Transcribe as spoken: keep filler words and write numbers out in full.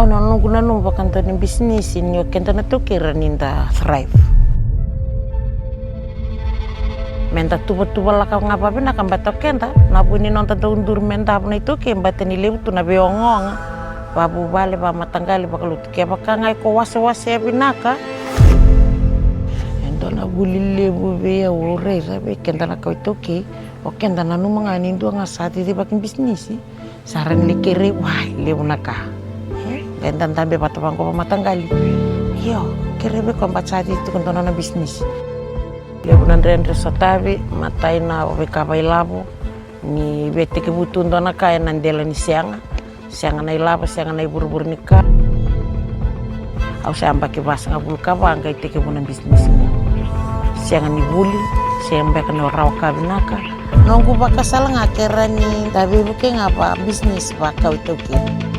Au na noqu nanuma vakadua ni bisinisi ni o keda na taukei ra ni da thrive. Me da tuvatuva laka ga vavinaka bata o keda na vuni noda dau duri me davo na itaukei bata ni levu tu na veiogaoga. Vavuvale, vamataqali, vakalotu, kevaka ga iko wasewasea vinaka. E dua na vuli levu vei au au raica vei keda na kawa itaukei. O keda nanuma ga ni dua ga sa cicivaki bisinisi sa ra ni lai kerei vua e levu na ka. E, qai dadabe vata vaqo vamataqali. Io, kerei vei koya bata sa cici tiko dua nona bisinisi. Levu na dredre sotavi, matai na veika vailavo. Ni via tekivu tu dua na ka ena dela ni sega. Sega na ilavo, sega na ivurevure ni ka. Au sa yabaki vasagavulu ka va qai tekivu na bisinisi qo. Sega ni vuli, sega beka ni o rawa ka vinaka. Noqu vakasala ga ke ra ni da veivuke ga va bisinisi vakawa itaukei.